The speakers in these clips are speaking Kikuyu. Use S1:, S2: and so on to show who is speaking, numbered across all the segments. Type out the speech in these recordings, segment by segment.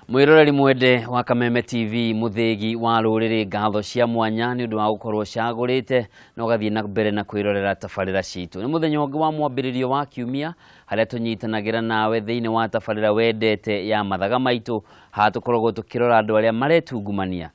S1: Mwiroreri mwende wa Kameme TV, muthigi wa ruriri, ngatho cia mwanya ni undu wa gukorwo cagurite na ugathie na mbere na kwirorera tabarira citu. Ni muthenya ungi wa mwambiririo wa kiumia haria tunyitanagira nawe thiini wa tabarira wendete ya Mathaga Maitu, haha tukoragwo tukirora andu aria maretungumania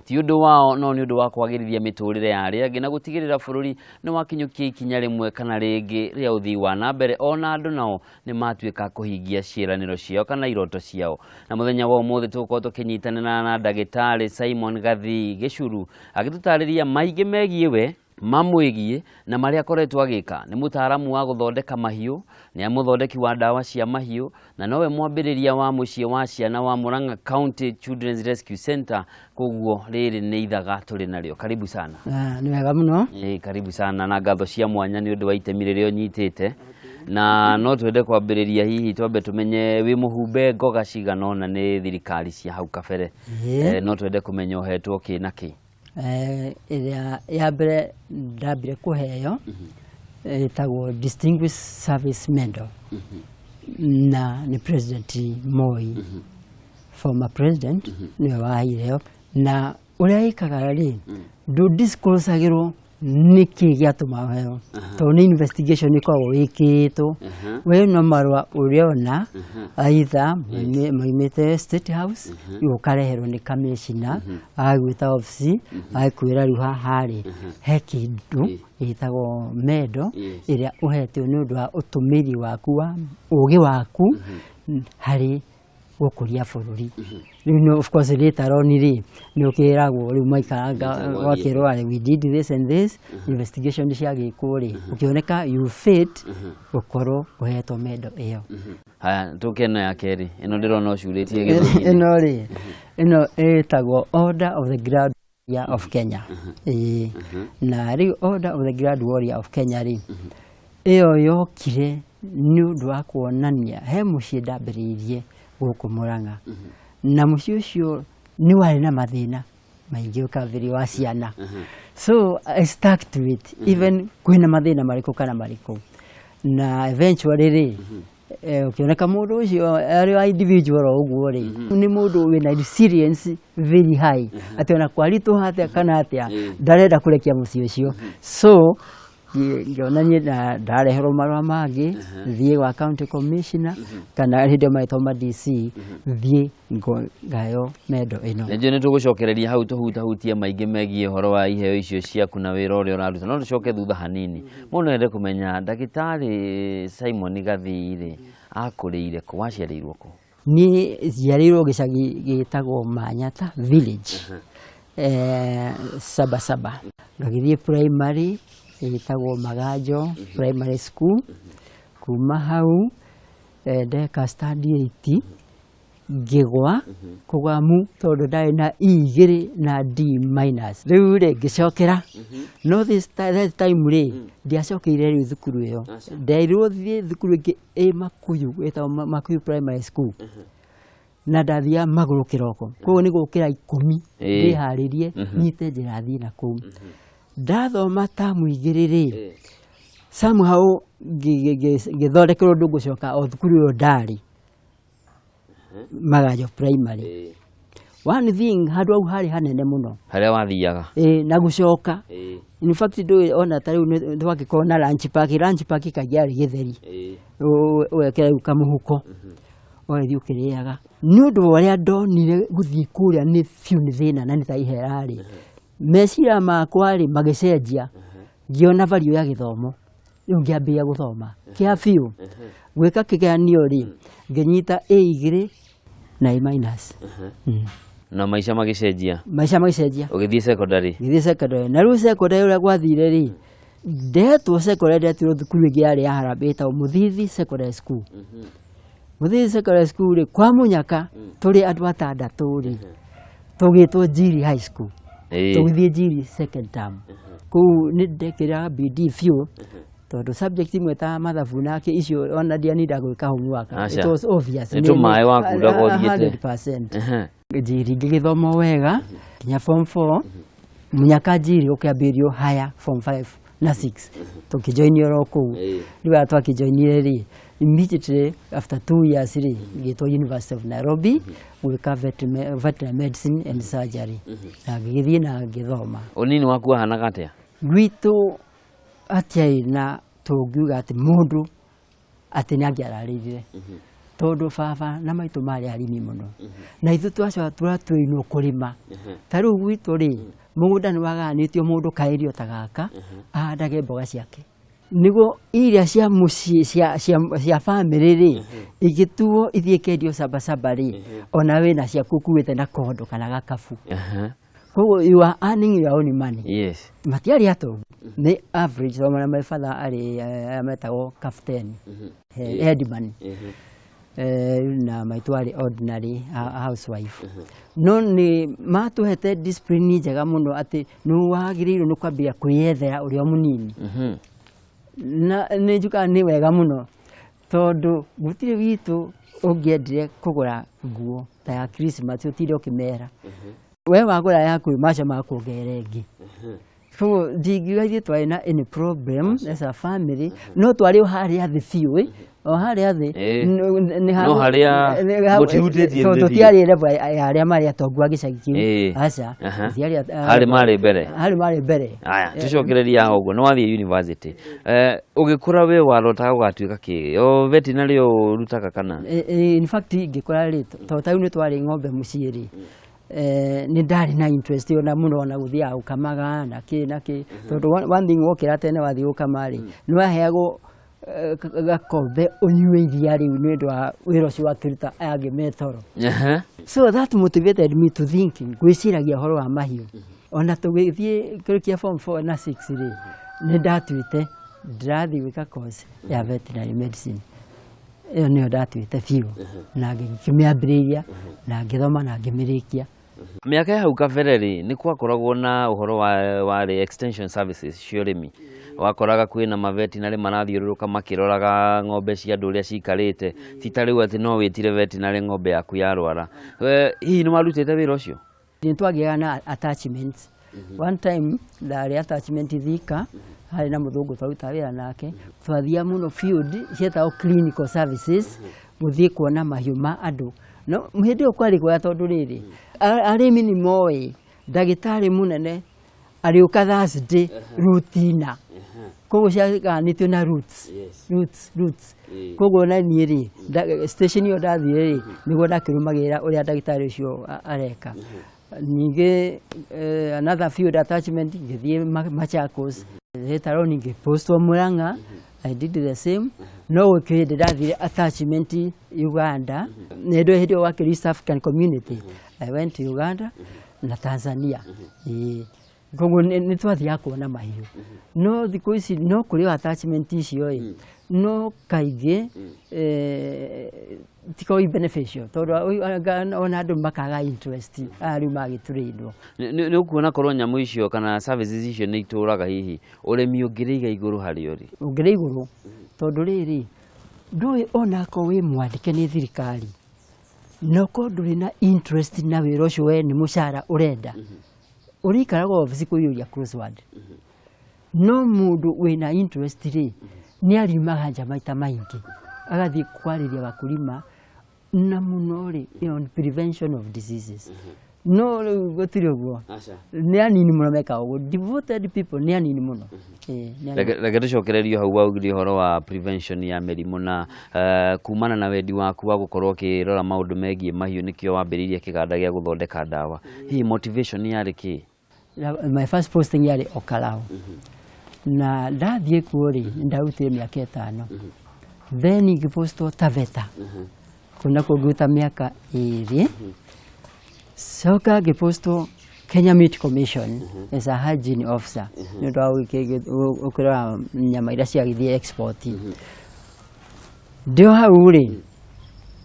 S1: ti undu wao no ni undu wa kwagirithia miturire ya aria angi na gutigirira bururi ni wakinyukia ikinya rimwe kana ringi ria uthii wa na mbere, ona andu nao ni matuika kuhingia ciĩranĩro ciao kana iroto ciao. Na muthenya wa umuthi tugukorwo tukinyitanĩra na ndagĩtarĩ Simon Gathii Gĩcuru agĩtũtarĩria maingĩ megiĩ we mamwĩgiĩ na marĩa akoretwo agĩka. Nĩ mũtaaramu wa gũthondeka mahiũ, nĩ mũthondeki wa ndawa cia mahiũ, na nowe mwambĩrĩria wa mũciĩ wa ciana wa Murang'a County Children's Rescue Center. Koguo rĩrĩ nĩ ithaga tũrĩ narĩo. Karibu sana.
S2: Ah, nĩ wega mũno.
S1: Ĩĩ, karibu sana na ngatho cia mwanya nĩ ũndũ wa itemi rĩrĩa ũnyitĩte. Na no twende kwambĩrĩria, hihi twambe tũmenye wĩ mũhumbe ngoga cigana ũna nĩ thirikari cia hau kabere. No twende kũmenya ũhetwo kĩ na kĩ.
S2: Ĩrĩa ya mbere ndambire kũheo ĩtagwo Distinguished Service Medal na nĩ President Moi, former president, nĩwe waheire. Na ũrĩa ĩkaga rĩ, ndũ disclosagĩrwo nĩkĩ gĩatũma ũheo, tondũ nĩ investigation ĩkoragwo ĩkĩtwo. We no marũa ũrĩona aitha maimĩte State House, ũkareherwo nĩ commissioner, agagwĩta obici, agakwĩra rĩu haha rĩ he kĩndũ gĩtagwo medal ĩrĩa ũhetwo nĩ ũndũ wa ũtũmĩri waku wa ũgĩ waku harĩ gũkũria bũrũri. Rĩu no of course later on rĩ, nĩ ũkĩragwo rĩu maikaranga
S1: Wĩtagwo
S2: wakĩrwo atĩ we did this and this investigation ciagĩkwo rĩ, ũkĩoneka you fit gũkorwo ũhetwo medal ĩyo.
S1: Haya, tũke ĩno ya kerĩ, ĩno ndĩrona ũcurĩtie gĩthũri-inĩ.
S2: Ĩno rĩ, ĩno ĩtagwo Order of the Grand Warrior of Kenya. Ĩĩ, na rĩu Order of the Grand Warrior of Kenya rĩ, ĩyo yokire nĩ ũndũ wa kuonania he mũciĩ ndambĩrĩirie gũkũ Murang'a, na mũciĩ ũcio nĩ warĩ na mathĩna maingĩ, ũkavĩri wa ciana, so I stuck to it even kwĩna mathĩna marĩkũ kana marĩkũ. Na eventually rĩ, ũkĩoneka mũndũ ũcio arĩ wa individual o ũguo rĩ, nĩ mũndũ wĩna resilience very high, atĩ ona kwaritũha atĩa kana atĩa, ndarenda kũrekia mũciĩ ũcio. So ngĩona niĩ na ndareherwo marũa mangĩ, thiĩ gwa county commissioner, kana hĩndĩ ĩyo marĩtwo ma DC, thiĩ ngaheo medal ĩno.
S1: Nĩnjũĩ nĩ tũgũcokereria hau tũhutahutie maingĩ megiĩ ũhoro wa iheo icio ciaku na wĩra ũrĩa ũraruta, no tũcoke thutha hanini. Mũndũ no ende kũmenya ndagĩtarĩ Simon Gathii rĩ, akũrĩire kũ, waciarĩirwo kũ?
S2: Niĩ njiarĩirwo gĩcagi gĩtagwo Manyata village, Sabasaba. Ngagĩthiĩ primary ĩtagwo Maganjo Primary School. Kuma hau ndeka standard 8, ngĩgwa kũgwa mu tondũ ndarĩ na E igĩrĩ na D minus. Rĩu rĩ, ngĩcokera, no this that time rĩ, ndiacokeire rĩu thukuru ĩyo. Nderirwo thiĩ thukuru ĩngĩ ĩ Makuyu ĩtagwo Makuyu Primary School, na ndathiaga magũrũ kĩroko, koguo nĩ gũkĩra 10 ndĩharĩrie nyite njĩra thiĩ na kũu. Ndathoma tamu 2 rĩ, somehow ngĩthondekerwo ũndũ ngũcoka o thukuru ĩyo ndarĩ, Maganjo Primary. One thing, handũ hau harĩ hanene mũno.
S1: Harĩa wathiaga.
S2: Ĩĩ, na gũcoka in fact ndũĩ ona ta rĩu twangĩkorwo na lunch pack, lunch pack kaingĩ yarĩ gĩtheri, ũgekĩra rĩu kamũhuko ũgathiĩ ũkĩrĩaga. Nĩ ũndũ wa ũrĩa ndonire gũthiĩ kũrĩa nĩ biũ nĩ thĩna na nĩ ta ihera rĩ, meciria makwa rĩ magĩcenjia, ngĩona value ya gĩthomo. Rĩu ngĩambĩrĩria gũthoma kĩa biũ, gwĩka kĩgeranio rĩ, ngĩnyita A igĩrĩ na A minus.
S1: Na maica magĩcenjia.
S2: Maica magĩcenjia.
S1: Ũgĩthiĩ secondary.
S2: Ngĩthiĩ secondary, na rĩu secondary ũrĩa gwathire rĩ, ndetwo secondary, ndetirwo thukuru ĩngĩ yarĩ ya Harambee ĩtagwo Mũthithi Secondary School. Mũthithi Secondary School rĩ, kwa mũnyaka tũrĩ andũ atandatũ rĩ, tũgĩtwo Njiri High School. Tũgĩthiĩ Njiri second term. Kũu nĩ ndekĩraga bidii biũ. Tondũ subject imwe ta mathabu nake icio ona ndianinda gwĩka homework.
S1: Aca.
S2: It was obvious.
S1: Nĩ tũmaĩ wakundaga ũthiĩte.
S2: 100%.
S1: Ehe.
S2: Njiri ngĩgĩthoma wega nginya form 4, mũnyaka njiri ũkĩambĩrĩrio haya form 5 na 6, tũkĩjoinio oro kũu. Rĩu aya twakĩjoinire rĩ, immediately after 2 years rĩ, ngĩtwo University of Nairobi gwĩka veterinary medicine and surgery, na ngĩgĩthiĩ na ngĩthoma.
S1: Ũnini waku wahanaga atĩa?
S2: Gwitũ hatiarĩ na tũngiuga atĩ mũndũ atĩ nĩ angĩararĩrire, tondũ baba na maitũ marĩ arĩmi mũno, na ithuĩ twacoka tũratũinwo kũrĩma. Ta rĩu gwitũ rĩ, mũgũnda nĩ wagayanĩtio, mũndũ kaĩrio ta gaka ahandage mboga ciake, nĩguo iria cia mũciĩ cia bamĩrĩ rĩ, igĩtuo ithiĩ kendio sabasaba rĩ, ona wĩna ciaku ũkuĩte na kondo kana gakabu. Koguo you are earning your own money. Matiarĩ atongu, nĩ average, tondũ na my father arĩ metagwo captain, headman, na maitũ arĩ ordinary housewife, no nĩ matũhete discipline njega mũno atĩ nĩ wagĩrĩirwo nĩ kwambĩrĩria kwĩyethera ũrĩ o mũnini. Na nĩ njugaga nĩ wega mũno, tondũ gũtirĩ witũ ũngĩendire kũgũra nguo ta ya Christmas ũtinde ũkĩmera we wagũra yaku, macio makuongerera ĩngĩ. So ndingiuga ithuĩ twarĩ na any problem as a family, no twarĩ o harĩa thĩ biũ, o harĩa thĩ.
S1: No harĩa mũtihutĩtie
S2: tondũ
S1: thĩ biũ.
S2: Tũtiarĩ level ya arĩa marĩ atongu a gĩcagi kĩu. Aca. Tũtiarĩ
S1: Harĩ marĩ mbere.
S2: Harĩ marĩ mbere.
S1: Aya, tũcokereria haha ũguo nĩ wathiĩ university. Ũgĩkũra we warotaga ũgatuĩka kĩ? O veterinary ũrutaga kana?
S2: In fact, ngĩkũra rĩ, tondũ ta rĩu nĩ twarĩ ng'ombe mũciĩ rĩ, nĩ ndarĩ na interest ona mũno ona gũthiaga gũkamaga na kĩ na kĩ, tondũ one thing, wokĩra tene wathiĩ gũkama rĩ, nĩ waheagwo gakombe ũnyue iria rĩu nĩ ũndũ wa wĩra ũcio wakĩruta aya angĩ me toro. So that motivated me to thinking, gwĩciragia ũhoro wa mahiũ. Ona tũgĩthiĩ kĩrĩkia form 4 na 6 rĩ, nĩ ndatuĩte ndĩrathiĩ gwĩka course ya veterinary medicine. Ĩyo nĩyo ndatuĩte biũ, na ngĩmĩambĩrĩria na ngĩthoma na ngĩmĩrĩkia.
S1: Mĩaka ya hau kabere rĩ, nĩ gwakoragwo na ũhoro wa warĩ extension services cia ũrĩmi. Wakoraga kwĩna mavetinarĩ marathiũrũrũka makĩroraga ng'ombe cia andũ ũrĩa cikarĩte, ti ta rĩu atĩ no wĩtire vetinarĩ ng'ombe yaku yarwara. We, hihi nĩ warutĩte wĩra ũcio?
S2: Nĩ twagĩaga na attachments. One time ndarĩ attachment Thika, harĩ na mũthũngũ twarutaga wĩra nake. Twathiaga mũno field cietagwo clinical services, gũthiĩ kuona mahiũ ma andũ. No hĩndĩ ĩyo kwarĩ kwega, tondũ rĩrĩ, arĩmi nĩ moĩ ndagĩtarĩ mũnene arĩũka Thursday rutina, koguo ciaganĩtio na routes, routes, routes. Koguo na niĩ rĩ, station ĩyo ndathire rĩ, nĩguo ndakĩrũmagĩrĩra ũrĩa ndagĩtarĩ ũcio areka. Ningĩ another field attachment ngĩthiĩ Machakos. Later on ngĩpostwo Murang'a, I did the same. No gũkĩrĩ hĩndĩ ndathire attachment Uganda, nĩ hĩndĩ ĩyo wakĩrĩ East African Community. I went to Uganda na Tanzania. Ĩĩ. Koguo nĩ twathiaga kuona mahiũ, no thikũ ici no kũrĩ o attachment icio ĩ, no kaingĩ ti korwo i beneficial, tondũ ona andũ makaga interest aya rĩu magĩtũrĩndwo.
S1: Nĩ ũkuona korwo nyamũ icio kana services icio nĩ itũraga, hihi ũrĩmi ũngĩrĩiga igũrũ harĩ ũrĩ?
S2: Ũngĩrĩ igũrũ, tondũ rĩrĩ, ndũĩ onakorwo wĩ mwandĩke nĩ thirikari na ũkorwo ndũrĩ na interest na wĩra ũcio, we nĩ mũcara ũrenda, ũrĩikaraga obici kũiyũria crossword. No mũndũ wĩna interest rĩ, nĩ ariumaga nja maita maingĩ agathiĩ kwarĩria wakulima, na mũno rĩ, on prevention of diseases. No rĩu gũtirĩ ũguo, nĩ anini mũno mekaga ũguo. Devoted people nĩ anini mũno. Ĩĩ, nĩ anini.
S1: Reke tũcokererie hau waugire ũhoro wa prevention ya mĩrimũ na kumana na wendi waku wa gũkorwo ũkĩrora maũndũ megiĩ mahiũ, nĩkĩo wambĩrĩirie kĩganda gĩa gũthondeka ndawa. Hihi motivation yarĩ kĩ?
S2: My first posting yarĩ Olkalou, na ndathiĩ kuo rĩ, ndarutire mĩaka 5. Then ngĩpostwo Taveta, kũu nakuo ngĩruta mĩaka 2. Coka ngĩpostwo Kenya Meat Commission as a hygiene officer, nĩ ũndũ wa gũkĩrora nyama iria ciagĩthiĩ export. Ndĩ o hau rĩ,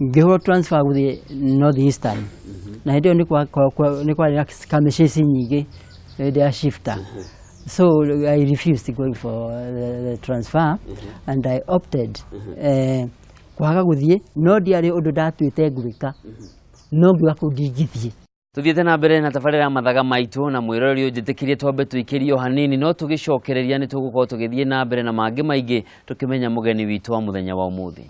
S2: ngĩhũrwo transfer gũthiĩ North Eastern, na hĩndĩ ĩyo nĩ kwarĩ na skirmishes nyingĩ hĩndĩ ya shifta. So I refused going for the transfer and I opted kwaga gũthiĩ, no ndiarĩ ũndũ ndatuĩte ngwĩka, no ngiuga kũu ndingĩthiĩ.
S1: Tuthiĩte na mbere na tabarĩra ya Mathaga Maitũ, na mwĩroreri ũnjĩtĩkĩrie twambe tũikĩrio hanini, no tũgĩcokereria nĩ tũgũkorwo tũgĩthiĩ na mbere na mangĩ maingĩ tũkĩmenya mũgeni witũ wa mũthenya wa ũmũthĩ.